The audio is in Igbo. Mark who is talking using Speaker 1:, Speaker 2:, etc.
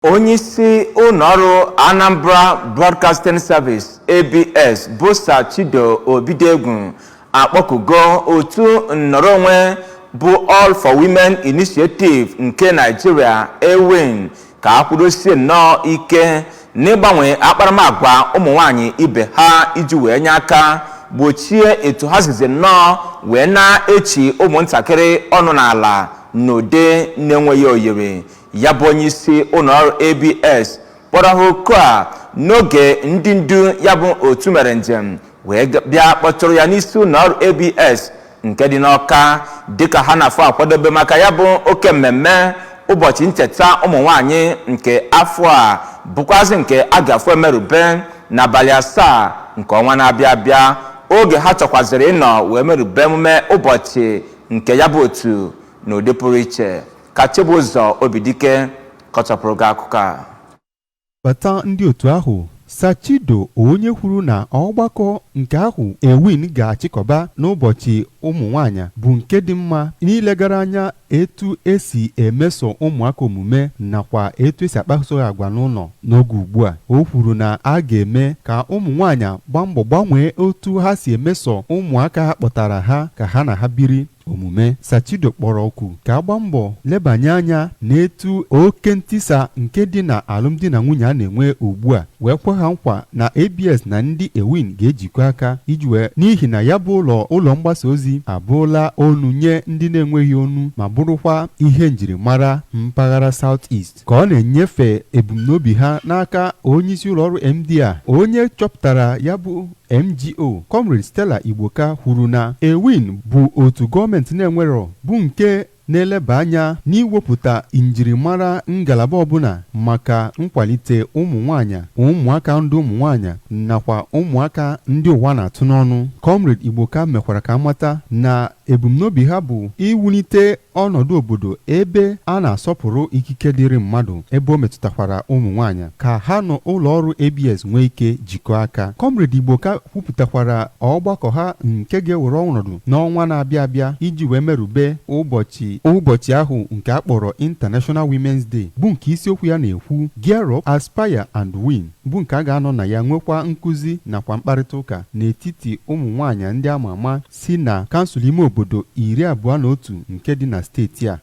Speaker 1: Onyeisi ụlọọrụ Anambra Broadcasting Service, ABS, bụ Sir Chido Obidiegwu akpọkugo otu nnọrọ onwe bụ All for Women Initiative nke Nigeria, AWIN, ka akwụdosie nnọọ ike n'ịgbanwe akparamagwa ụmụ nwanyị ibe ha iji wee nye aka gbochie etu ha sizi nnọọ wee na-echi ụmụntakịrị ọnụ n'ala n'ụdị na-enweghị oyiri. Ya bụ onyeisi ụlọọrụ ABS kpọrọ ha oku a n'oge ndị ndu ya bụ otu mere njem wee bịa kpọtụrụ ya n'isi ụlọọrụ ABS nke dị n'Ọka, dịka ha na-afọ akwadobe maka ya bụ oke mmemme ụbọchị ncheta ụmụ nwanyị nke afọ a, bụkwazị nke a ga-afụ emerube n'abalị 7 nke ọnwa na-abịa abịa, oge ha chọkwazịrị ịnọ wee merube emume ụbọchị nke ya bụ otu n'ụdị pụrụ iche. Ka Chibụzọ Obidike kọchapụrụ gị akụkọ a.
Speaker 2: Bata ndị otu ahụ, Sir Chido, onye kwuru na ọgbakọ nke ahụ AWIN ga-achịkọba n'ụbọchị ụmụ nwanyị bụ nke dị mma n'ilegara anya etu esi emeso ụmụaka omume nakwa etu esi akpaso ha agwa n'ụlọ n'oge ugbu a. O kwuru na a ga-eme ka ụmụ nwanyị gbaa mbọ gbanwee otu ha si emeso ụmụaka ha kpọtara ha ka ha na ha biri omume. Sir Chido kpọrọ oku ka agba mbọ lebanye anya n'etu oke ntisa nke dị na alụmdi na nwunye a na-enwe ugbu a, wee kwe ha nkwa na ABS na ndị AWIN ga-ejikọ aka iji wee n'ihi na ya bụ ụlọ mgbasa ozi abụrụla onu nye ndị na-enweghị onu ma bụrụkwa ihe njirimara mpaghara South East. Ka ọ na-enyefe ebumnobi ha n'aka onyeisi ụlọọrụ MD a, onye chọpụtara ya bụ NGO, Comrade Stella Igboka, kwuru na AWIN bụ otu gọọmenti na-enwerọ bụ nke na-eleba anya n'iwepụta njirimara ngalaba ọbụla maka nkwalite ụmụ nwanyị, ụmụaka, ndị ụmụ nwanyị nakwa ụmụaka ndị ụwa na-atụ n'ọnụ. Comrade Igboka mekwara ka amata na ebumnobi ha bụ iwulite ọnọdụ obodo ebe a na-asọpụrụ ikike dịrị mmadụ, ebe o metụtakwara ụmụ nwanyị, ka ha nọ ụlọ ọrụ ABS nwee ike jikọọ aka. Comrade Igboka kwupụtakwara ọgbakọ ha nke ga-ewere ọnọdụ n'ọnwa na-abịa abịa iji wee merube ụbọchị ahụ nke a kpọrọ International Women's Day, bụ nke isiokwu ya na-ekwu "Gear Up, Aspire and Win", bụ nke a ga-anọ na ya nwekwa nkụzi nakwa mkparịta ụka n'etiti ụmụ nwaanyị ndị ama ama si na kansụl ime obodo 21 nke dị na steeti a.